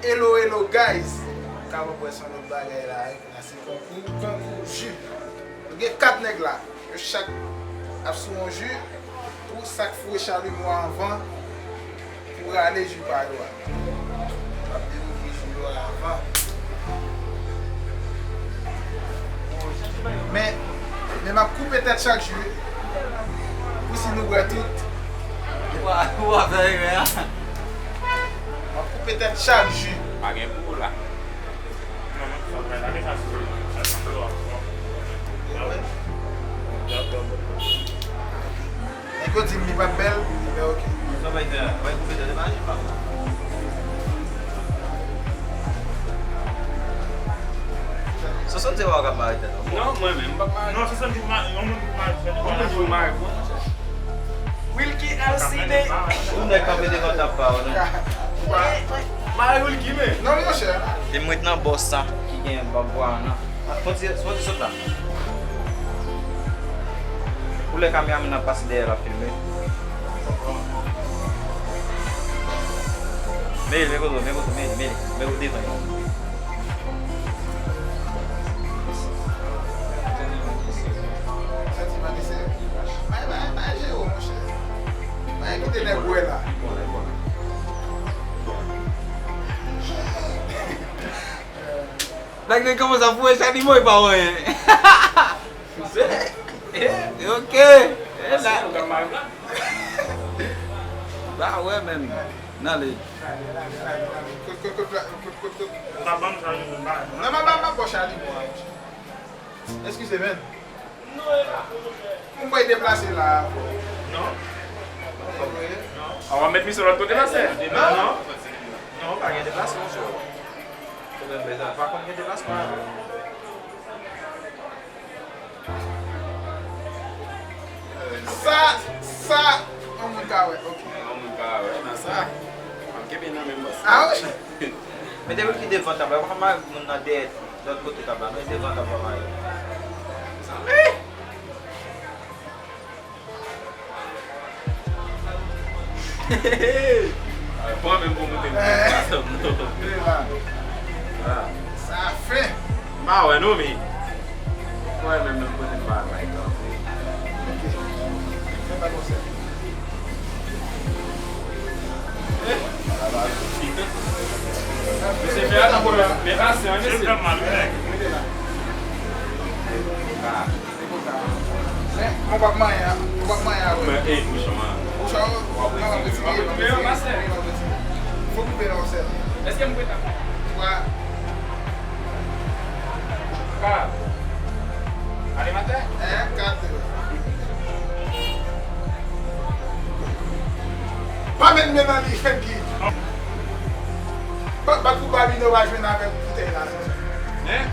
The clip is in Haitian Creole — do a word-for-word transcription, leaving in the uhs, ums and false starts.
Hello, hello, guys! Ou ka wè se yon lòt bagay la, wi. La, se konkou, konkou ji. Nou gen kat nèg la. Yo chak ap sou yon ji pou sa k foure chalimo a anvan pou rale ji pa yo a. N ap delouvri ji yo a avan. Men, men m ap koupe tèt chak ji pou si nou bwè tout. Ou a, ou a fè erè a. M ap koupe tèt chak ji. Pa gen pou ou la. Nèg yo di m li p ap bèl, ebyen oke. Sa bay fè, bay koupe tèt, e pa aji pa. Sosante pa w k ap mare tèt ou. Non, mwen menm, m p ap mare. Non, Sosante pou mare, yon moun pou mare tèt ou. Yon moun pou mare pou mwen, monchè. Wilky L C D. Ou nèg kanpe devan tab pa w, non? Mare Wilky, men. Non, monchè. Te mwen nan bòs sa ki gen bab vwa an, non. Fon ti, fon ti sot la. Pou lè kameramann nan pase dèyè l ap filme. Men, men kote, men kote, men, men, men kote devan yo. Santi Manise. Bay, bay, bay Jero, monchè. Bay, kote nèg wè la. Nèg nan kòmanse ap foure chalimo, li pa wè anyen. Ok. E la. Ba wè menm. Nan li. Kot, kot, kot, kot, kot, kot. Ou ka ban m chalimo, m pa. Non, m ap, m ap ba w chalimo a. Eskize, men. Ou bay deplase la. Non. Awa, met misye lòt kote, pastè. Non. Non, pa gen deplasman, monchè. Pwoblèm bezwen pa konn gen deplasman. Sa, sa, yon moun ka wè, ok. Yon moun ka wè nan sa. An kenbe nan menm bòs. Ah, wi. Mete moun ki devan tab la, pa mare moun nan dèyè, lòt kote tab la, men devan tab la mare. Zanmi! Pran menm pou moute m ansanm non. Sa fen. M pa wè non, men. Mwen menm, menm kote m pa bay kanpe. Ok. Fè pa konsa. Mesye, fè atann pou mwen. Men pasyan, wi, mesye. Mete la. Men, mwen p ap manyen, mwen p ap manyen avè l. Men, ey, bouchon an. Bouchon an, w ap retire, w ap retire, w ap retire. Fò koupe la, w ap sèvi. Èske m preta? Twa. Ka. Animatè? Hein, kat. Pa met men nan li, Francky. Bat pou Babino va jwenn avèk boutèy la. Hein?